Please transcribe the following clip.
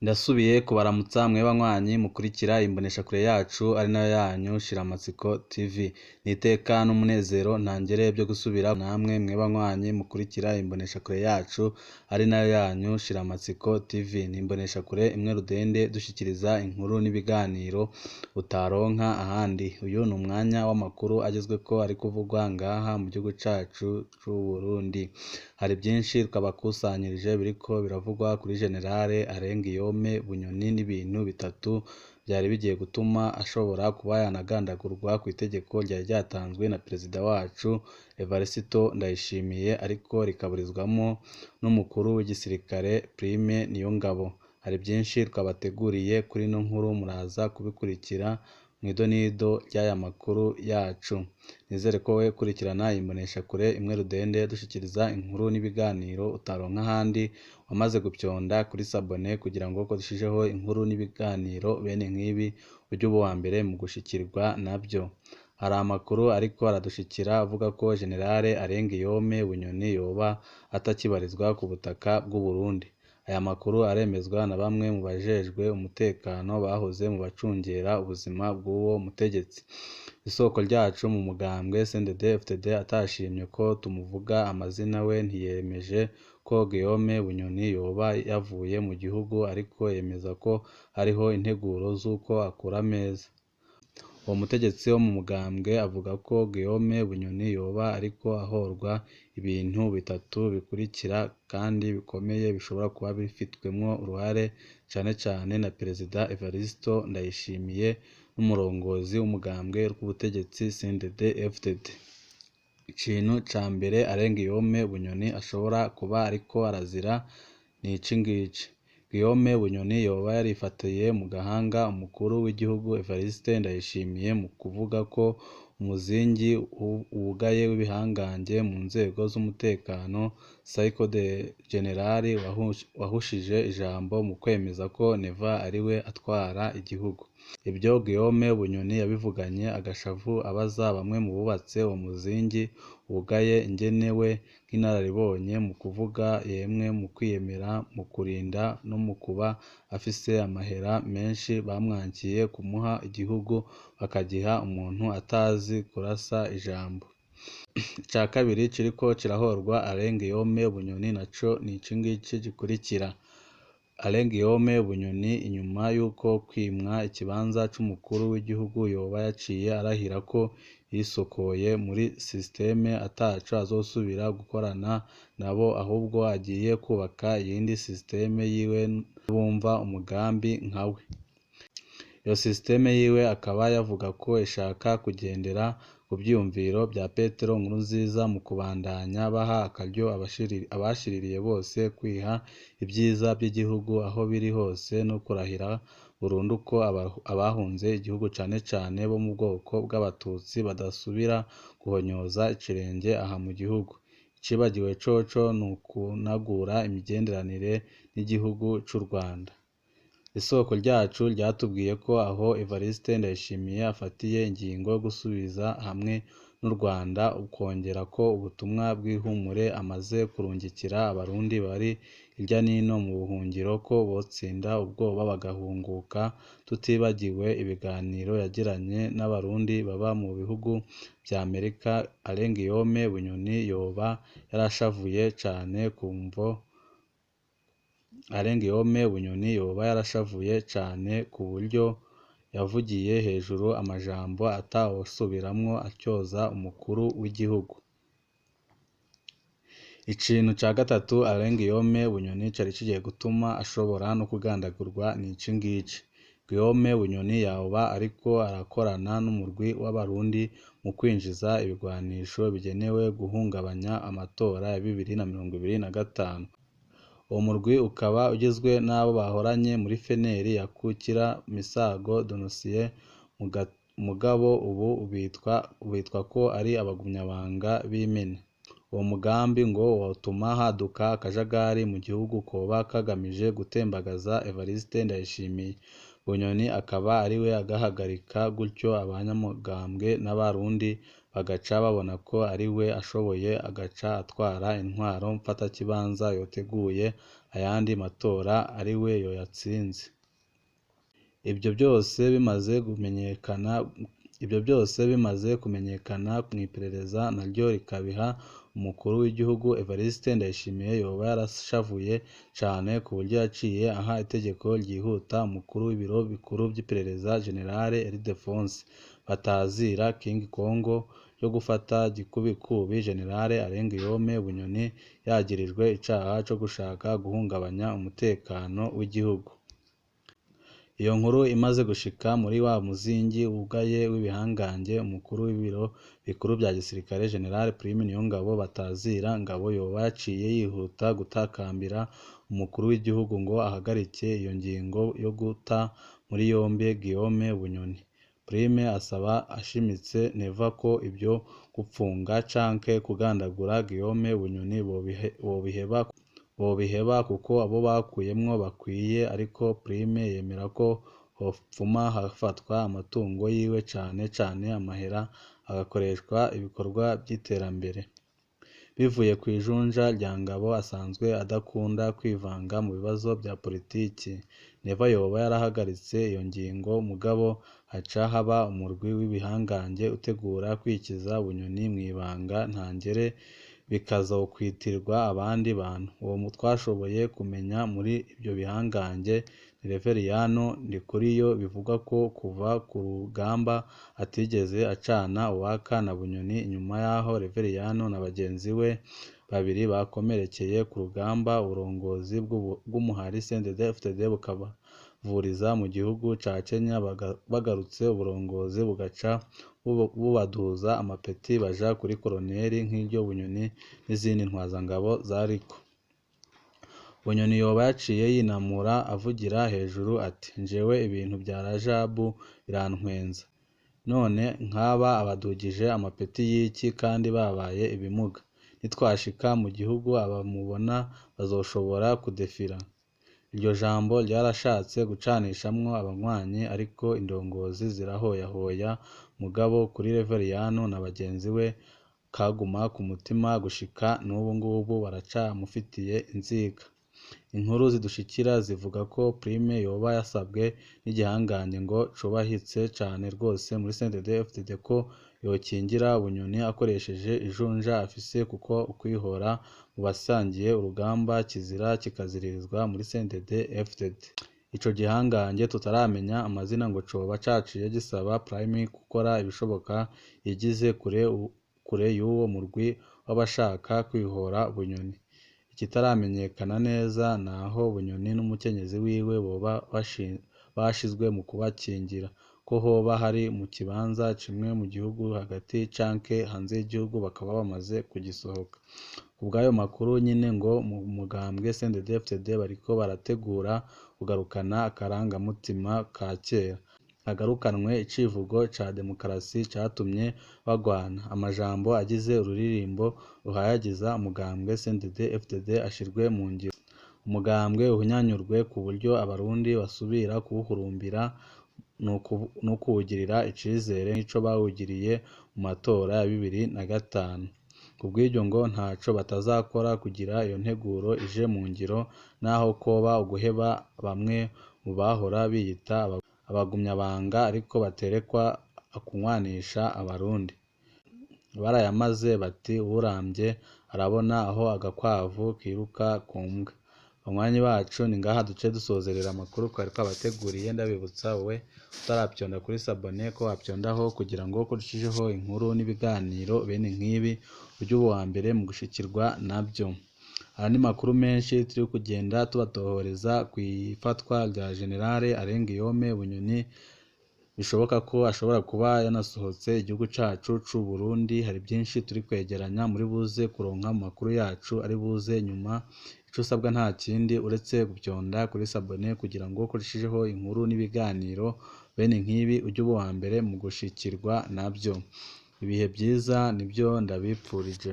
Ndasubiye kubaramutsa mwe banywanyi mukurikira imboneshakure yacu ari nayo yanyu Shiramatsiko TV. Ni iteka n'umunezero ntangere byo gusubira namwe mwe banywanyi mukurikira imboneshakure yacu ari nayo yanyu Shiramatsiko TV. Ni imboneshakure imwe rudende dushyikiriza inkuru n'ibiganiro utaronka ahandi. Uyu ni umwanya w'amakuru agezweko ari kuvugwa ngaha mu gihugu cacu c'u Burundi. Hari byinshi twabakusanyirije biriko biravugwa kuri Generale Arengiyome Bunyoni n'ibintu bitatu byari bigiye gutuma ashobora kuba yanagandagurwa ku itegeko ryari ryatanzwe na perezida wacu Evariste Ndayishimiye ariko rikaburizwamo n'umukuru w'igisirikare Prime Niyongabo. Hari byinshi twabateguriye kuri ino nkuru, muraza kubikurikira mu idonido ry'aya makuru yacu. Nizere ko wowe ukurikirana imboneshakure imwe rudende dushyikiriza inkuru n'ibiganiro utaronka ahandi, wamaze gupyonda kuri sabone kugira ngo uko dushijeho inkuru n'ibiganiro bene nk'ibi ujye uba uwa mbere mu gushikirwa nabyo. Hari amakuru ariko aradushikira avuga ko Generale Arengiyome Bunyoni yoba atakibarizwa ku butaka bw'u Burundi. Aya makuru aremezwa na bamwe mu bajejwe umutekano bahoze mu bacungera ubuzima bw'uwo mutegetsi. Isoko ryacu mu mugambwe CNDD-FDD atashimye ko tumuvuga amazina we ntiyemeje ko Guillaume Bunyoni yoba yavuye mu gihugu ariko yemeza ko hariho integuro z'uko akura ameza. Uwo mutegetsi wo mu mugambwe avuga ko Guillaume Bunyoni yoba ariko ahorwa ibintu bitatu bikurikira kandi bikomeye bishobora kuba bifitwemwo uruhare cane cane na Perezida Evariste Ndayishimiye n'umurongozi w'umugambwe w'ubutegetsi CNDD-FDD. Ikintu ca mbere Arengiyome Bunyoni ashobora kuba ariko arazira ni ici ngici: Guillaume Bunyoni yoba yarifatiye mu gahanga umukuru w'igihugu Evariste Ndayishimiye mu kuvuga ko umuzingi wugaye w'ibihangange mu nzego z'umutekano Cercle de General wahushije ijambo mu kwemeza ko Neva ariwe atwara igihugu. Ibyo Guillaume Bunyoni yabivuganye agashavu abaza bamwe mu bubatse uwo muzingi wugaye ingene we nk'inararibonye mu kuvuga yemwe mu kwiyemera mu kurinda no mu kuba afise amahera menshi bamwankiye kumuha igihugu bakagiha umuntu atazi kurasa ijambo. Ica kabiri kiriko kirahorwa Arengiyome Bunyoni naco ni ici ngiki gikurikira: Arengiyome Bunyoni inyuma y'uko kwimwa ikibanza c'umukuru w'igihugu yoba yaciye arahira ko yisokoye muri sisiteme ataco azosubira gukorana nabo ahubwo agiye kubaka iyindi sisiteme yiwe n'abumva umugambi nkawe. Iyo sisiteme yiwe akaba yavuga ko ishaka kugendera ku vyiyumviro vya Petero Nkurunziza mu kubandanya baha akaryo abashiririye bose kwiha ivyiza vy'igihugu aho biri hose no kurahira burundu ko abahunze igihugu cane cane bo mu bwoko bw'abatutsi badasubira guhonyoza ikirenge aha mu gihugu. Icibagiwe coco ni ukunagura imigenderanire n'igihugu c'u Rwanda. Isoko ryacu ryatubwiye ko aho Evariste Ndayishimiye afatiye ingingo yo gusubiza hamwe n'u Rwanda ukongera ko ubutumwa bw'ihumure amaze kurungikira abarundi bari irya nino mu buhungiro ko botsinda ubwoba bagahunguka, tutibagiwe ibiganiro yagiranye n'abarundi baba mu bihugu vya Amerika. Arengiyome Bunyoni yoba yarashavuye cane ku mvo Arengiyome Bunyoni yoba yarashavuye cane ku buryo yavugiye hejuru amajambo atawosubiramwo atyoza umukuru w'igihugu. Ikintu ca gatatu Arengiyome Bunyoni cari kigiye gutuma ashobora no kugandagurwa ni ici ngici: Guillaume Bunyoni yoba ariko arakorana n'umurwi w'abarundi mu kwinjiza ibigwanisho bigenewe guhungabanya amatora ya 2025. Uwo murwi ukaba ugizwe n'abo bahoranye muri FNL ya Kukira Misago Domitien mugabo ubu bitwa ko ari abagumyabanga b'Imena. Uwo mugambi ngo wotuma haduka akajagari mu gihugu koba kagamije gutembagaza Evariste Ndayishimiye. Bunyoni akaba ariwe agahagarika gutyo abanyamugambwe n'abarundi bagaca babona ko ari we ashoboye, agaca atwara intwaro mfatakibanza yoteguye ayandi matora ari we yoyatsinze. Ivyo byose bimaze kumenyekana mw'iperereza naryo rikabiha umukuru w'igihugu Evariste Ndayishimiye yoba yarashavuye cane ku buryo yaciye aha itegeko ryihuta umukuru w'ibiro bikuru vy'iperereza General Ildephonse Batazira King Kongo yo gufata gikubikubi General Alain Guillaume Bunyoni yagirijwe icaha co gushaka guhungabanya umutekano w'igihugu. Iyo nkuru imaze gushika muri wa muzingi wugaye w'ibihangange, umukuru w'ibiro bikuru vya gisirikare General Prime Niyongabo Batazira Ngabo yoba yaciye yihuta gutakambira umukuru w'igihugu ngo ahagarike iyo ngingo yo guta muri yombi Guillaume Bunyoni. Prime asaba ashimitse Neva ko ivyo gupfunga canke kugandagura Guillaume Bunyoni bobiheba kuko abo bakuyemwo bakwiye, ariko Prime yemera ko hopfuma hafatwa amatungo yiwe cane cane amahera agakoreshwa ibikorwa vy'iterambere. Bivuye kw'ijunja rya Ngabo asanzwe adakunda kwivanga mu bibazo vya politiki, Neva yoba yarahagaritse iyo ngingo, mugabo haca haba umurwi w'ibihangange utegura kwikiza Bunyoni mw'ibanga ntangere, bikazokwitirwa abandi bantu. Uwo twashoboye kumenya muri ivyo bihangange ni Reveriyano Ndikuriyo, bivugwa ko kuva ku rugamba atigeze acana uwaka na Bunyoni. Inyuma yaho Reveriyano na bagenzi we babiri bakomerekeye ku rugamba, uburongozi bw'umuhari CNDD-FDD bukabavuriza mu gihugu ca Kenya, bagarutse uburongozi bugaca bubaduza amapeti baja kuri koloneli nk'iryo Bunyoni n'izindi ntwazangabo zariko. Bunyoni yoba yaciye yinamura avugira hejuru ati: "Jewe ibintu vya Rajabu birantwenza, none nk'aba abadugije amapeti y'iki kandi babaye ibimuga? Nitwashika mu gihugu abamubona bazoshobora kudefira." Iryo jambo ryarashatse gucanishamwo abanywanyi, ariko indongozi zirahoyahoya, mugabo kuri Reveriyano na bagenzi we kaguma ku mutima gushika n'ubu ngubu baracamufitiye inzika. Inkuru zidushikira zivuga ko Prime yoba yasabwe n'igihangange ngo cubahitse cane rwose muri CNDD-FDD ko yokingira Bunyoni akoresheje ijunja afise, kuko ukwihora mu basangiye urugamba kizira kikaziririzwa muri CNDD-FDD. Ico gihangange tutaramenya amazina ngo coba caciye gisaba Prime gukora ibishoboka yigize kure y'uwo murwi w'abashaka kwihora Bunyoni. Ikitaramenyekana neza naho Bunyoni n'umukenyezi wiwe boba bashizwe mu kubakingira, ko hoba hari mu kibanza kimwe mu gihugu hagati canke hanze y'igihugu bakaba bamaze kugisohoka. Kubw'ayo makuru nyene ngo mu mugambwe CNDD-FDD bariko barategura kugarukana akarangamutima ka kera, hagarukanwe icivugo ca demokarasi catumye bagwana. Amajambo agize ururirimbo ruhayagiza umugambwe CNDD-FDD ashirwe mu ngiro, umugambwe uhinyanyurwe ku buryo abarundi basubira kuwuhurumbira no kuwugirira icizere nk'ico bawugiriye mu matora ya 2005. Kubw'ivyo ngo ntaco batazakora kugira iyo nteguro ije mu ngiro, naho koba uguheba bamwe mu bahora biyita abagumyabanga ariko baterekwa akunywanisha abarundi. Barayamaze bati uwuramvye arabona aho agakwavu kiruka ku mbwa. Banywanyi bacu, ni ngaha duce dusozerera amakuru twari twabateguriye. Ndabibutsa wowe utarapyonda kuri sabone ko wapyondaho kugira ngo kurushijeho inkuru n'ibiganiro bene nk'ibi ujye uba uwa mbere mu gushikirwa nabyo. Andi makuru menshi turi kugenda tubatohoreza ku ifatwa rya General Alain Guillaume Bunyoni, bishoboka ko ashobora kuba yanasohotse igihugu cacu c'u Burundi. Hari byinshi turi kwegeranya muri buze kuronka mu makuru yacu ari buze nyuma. Ico usabwa nta kindi uretse gupyonda kuri sabone kugira ngo kurushijeho inkuru n'ibiganiro bene nk'ibi ujye uba uwa mbere mu gushikirwa nabyo. Ibihe byiza nibyo ndabipfurije.